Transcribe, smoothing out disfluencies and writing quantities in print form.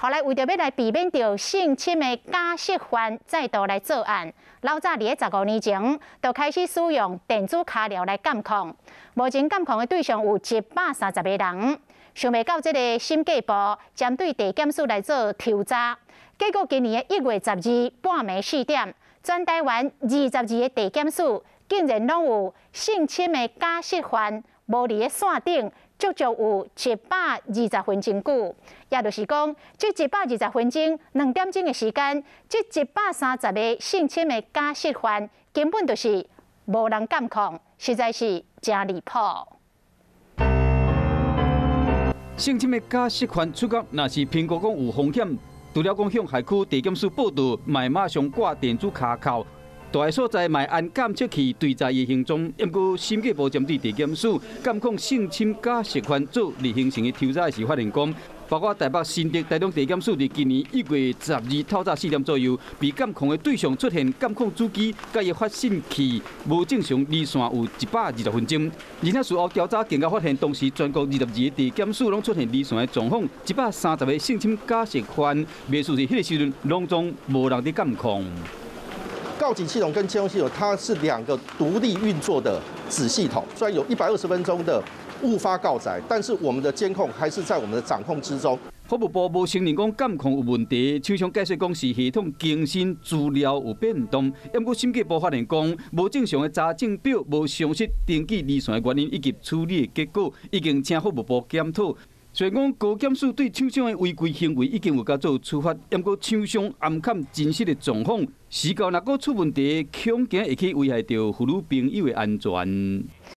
後來為著欲來避免著性侵的假釋犯再度來作案，老早佇咧15年前就開始使用電子跤鐐來監控。目前監控的對象有130個人。想袂到這个審計部針對地檢署來做抽查，結果今年的1月12半暝4點，全台灣22个地檢署竟然攏有性侵的假釋犯無佇咧線頂，足足有120分鐘久。也就是講，這120分鐘2點鐘的時間，這130個性侵的假釋犯根本就是無人監控，實在是真離譜。性侵的假釋犯出獄，若是評估講有風險，除了講向轄區地檢署報到，嘛會馬上掛電子跤銬，蹛的所在嘛會按監測器追查伊行蹤。毋過審計部針對地檢署監控性侵假釋犯做例行性的抽查時，發現講，包括台北、新竹、台中地檢署佇今年1月12透早4點左右，被監控的對象出現監控主機佮伊發信器無正常離線有120分鐘，而且事後調查更加發現，當時全國22個地檢署攏出現離線的狀況，130個性侵假釋犯，袂輸是彼个時陣攏總無人佇監控。告警系統跟監控系統，它是兩個獨立運作的子系統。雖然有120分鐘的誤發告載，但是我們的監控還是在我們的掌控之中。法務部無承認講監控有問題，廠商解釋講是系統更新資料有變動。毋過審計部發現講，無正常的查證表、無詳實登記離線的原因以及處理的結果，已經請法務部檢討。雖然講高檢署對廠商的違規行為已經有共做處罰，毋過廠商掩蓋真實的狀況，時間若閣出問題，恐驚會去危害著婦女朋友的安全。